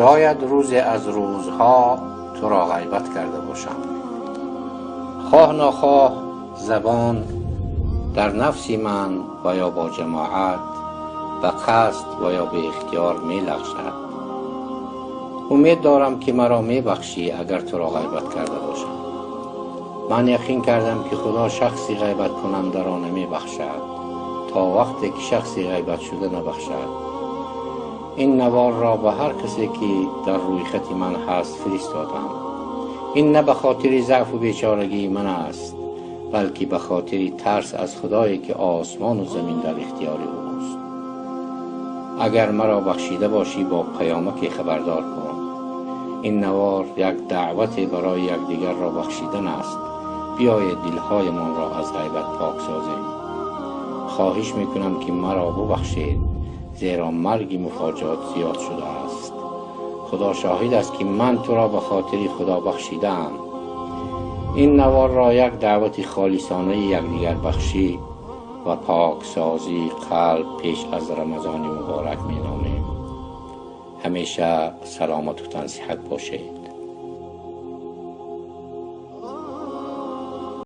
Шояд рӯзе аз рӯзҳо туро ғайбат карда бошам. Хоҳ нохоҳ забон дар нафси ман ва ё бо ҷамоат ба қасд ва ё бе ихтиёр мелағжад. Умед дорам, ки маро мебахшӣ, агар туро ғайбат карда бошам. Ман яқин кардам, ки Худо шахси ғайбаткунандаро намебахшад, то вақте ки шахси ғайбатшуда набахшад. Ин наворро ба ҳар касе, ки дар рӯйхати ман ҳаст, фиристодам. Ин на ба хотири заъфу бечорагии ман аст, балки ба хотири тарс аз Худое, ки осмону замин дар ихтиёри ӯст. Агар маро бахшида бошӣ, бо паёмаке хабардор кун. Ин навор як даъвате барои якдигарро бахшидан аст. Биёед, дилҳоямонро аз ғайбат пок созем. Хоҳиш мекунам, ки маро бубахшед, зеро марги муфоҷот зиёд шудааст. Худо шоҳид аст, ки ман туро ба хотири Худо бахшидаам. Ин наворро як даъвати холисонаи якдигарбахшӣ ва поксозии қалб пеш аз Рамазони муборак меномем. Ҳамеша саломату тансиҳат бошед.